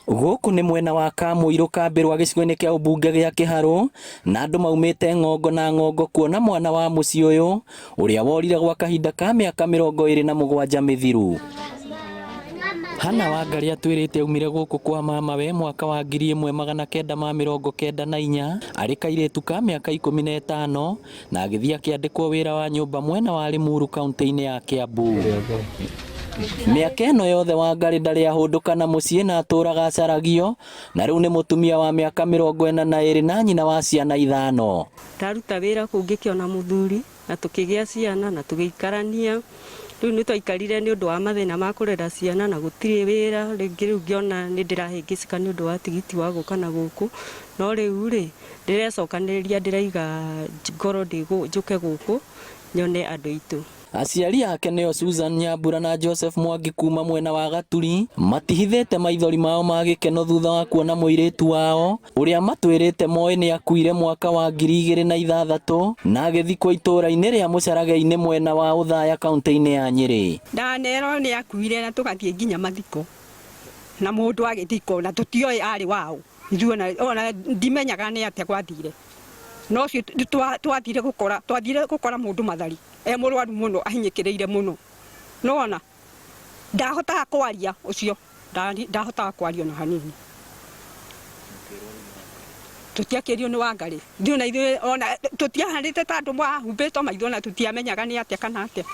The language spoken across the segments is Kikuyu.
Gũkũ nĩ mwena wa Kamũirũ Kambĩrwa gĩcigo-inĩ kĩa ũmbunge gĩa Kĩharũ na andũ maumĩte ng'ongo na ng'ongo kuona mwana wa mũciĩ ũyũ ũrĩa worire gwa kahinda ka mĩaka 27 mĩthiru. Hana Wangarĩ atwĩrĩte aumire gũkũ kwa mamawe mwaka wa 1994 arĩ kairĩtu ka mĩaka 15 na agĩthiĩ akĩandĩkwo wĩra wa nyũmba mwena wa Limuru kaunti-inĩ ya Kiambu. Mĩaka ĩno yothe Wangarĩ ndarĩ ahũndũka na mũciĩ na atũraga acaragio na rĩu nĩ mũtumia wa mĩaka 42 na nyina wa ciana ithano. Ndaruta wĩra kũu ngĩkĩona mũthuri na tũkĩgĩa ciana na tũgĩikarania. Rĩu nĩ twaikarire nĩ ũndũ wa mathĩna ma kũrera ciana na gũtirĩ wĩra, rĩngĩ rĩu ngĩona nĩ ndĩrahĩngĩcĩka nĩ ũndũ wa tigiti wa gũka na gũkũ. No rĩu rĩ, ndĩrecokanĩrĩria ndĩraiga ngoro njũke gũkũ nyone andũ aitũ. Aciari ake nĩo Susan Nyambura na Joseph Mwangi kuma mwena wa Gaturi matihithĩte maithori mao ma gĩkeno thutha wa kuona mũirĩtu wao ũrĩa matwĩrĩte moĩ nĩ akuire mwaka wa 2006 na agĩthikwo itũũra-inĩ rĩa Mũcarage-inĩ mwena wa Othaya kaunti-inĩ ya Nyĩrĩ. Ndanerwo nĩ akuire na tũgathiĩ nginya mathiko na mũndũ agĩthikwo na tũtioĩ arĩ waũ. Ithuĩ ona ndimenyaga nĩ atĩa gwathire no ũcio twathire gũkora twathire gũkora mũndũ mathari e mũrwaru mũno ahinyĩkĩrĩire mũno nĩwona ndahotaga kwaria ũcio ndahotaga kwaria ona hanini tũtiakĩrio nĩ Wangarĩ ithuĩ ona ithuĩ ona tũtiahanĩte ta andũ mahumbĩtwo maitho na tũtiamenyaga nĩ atĩa kana atĩa.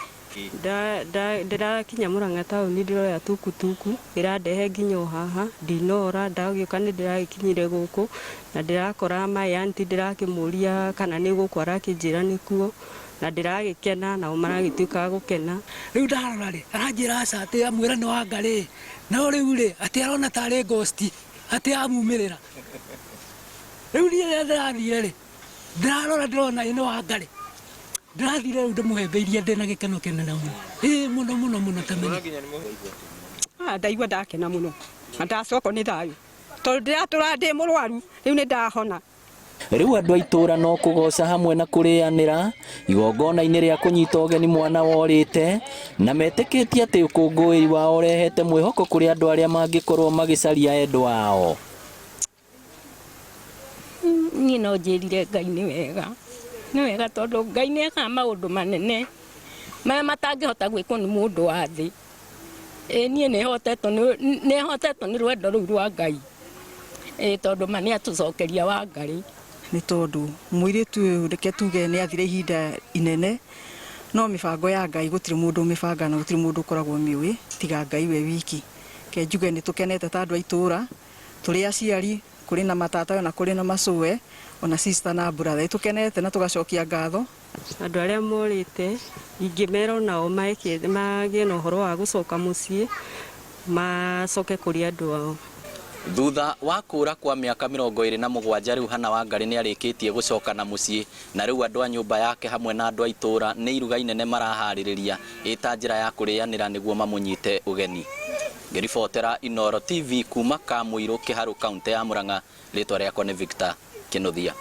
Ndĩrakinya Murang'a taũni ndĩroya tukutuku ĩrandehe nginya o haha, ndinora, ndagĩũka nĩ ndĩragĩkinyire gũkũ na ndĩrakora my aunty ndĩrakĩmũria kana nĩ gũkũ arakĩnjĩra nĩkuo na ndĩragĩkena nao maragĩtuĩka a gũkena. Rĩu ndarora rĩ, aranjĩra aca atĩ amwĩra nĩ Wangarĩ, no rĩu rĩ, atĩ arona tarĩ ghost, atĩ yamumĩrĩra. Rĩu niĩ rĩrĩa ndĩrathire rĩ, Ndĩrarora ndĩrona ĩ nĩ Wangarĩ. Ndĩrathire rĩu ndĩmũhĩmbĩirie ndĩna gĩkeno kĩnene mũno. Ĩ mũno mũno mũno ta menya. Ah, ndaigua ndakena mũno na ndacokwo nĩ thayũ tondũ ndĩratũra ndĩ mũrwaru rĩu nĩ ndahona. Rĩu andũ a itũũra no kũgoca hamwe na kũrĩanĩra igongona-inĩ rĩa kũnyita ũgeni mwana worĩte na metĩkĩtie atĩ ũkũngũĩri wao ũrehete mwĩhoko kũrĩ andũ arĩa mangĩkorwo magĩcaria endwa ao. Niĩ no njĩrire Ngai nĩ wega, nĩ wega tondũ Ngai nĩ ekaga maũndũ manene marĩa matangĩhota gwĩkwo nĩ mũndũ wa thĩ. Ĩĩ niĩ nĩ hotetwo nĩ rwendo rũu rwa Ngai, ĩĩ tondũ ma nĩ atũcokeria Wangarĩ. Nĩ tondũ mũirĩtu ũyũ reke tuge nĩ athire ihinda inene, no mĩbango ya Ngai gũtirĩ mũndũ ũmĩbangaga na gũtirĩ mũndũ ũkoragwo amĩũĩ tiga Ngai we wiki. Reke njuge nĩ tũkenete ta andũ a itũra. Tũrĩ aciari, kũrĩ na matata na kũrĩ na macũwe, ona sister na brother. Nĩ tũkenete na tũgacokia ngatho. Andũ arĩa morĩte, ingĩmera onao magĩe na ũhoro wa gũcoka mũciĩ, macoke kũrĩ andũ ao. Thutha wa kũũra kwa mĩaka 27 rĩu Hannah Wangarĩ nĩarĩkĩtie gũcoka na mũciĩ na rĩu andũ a nyũmba yake hamwe na andũ a itũũra nĩ iruga inene maraharĩrĩria ĩ ta njĩra ya kũrĩanĩra nĩguo mamũnyite ũgeni. Ngĩribotera Inooro TV kuuma Kamũirũ, Kĩharũ, Kauntĩ ya Murang'a, rĩtwa rĩakwa nĩ Victor Kĩnuthia.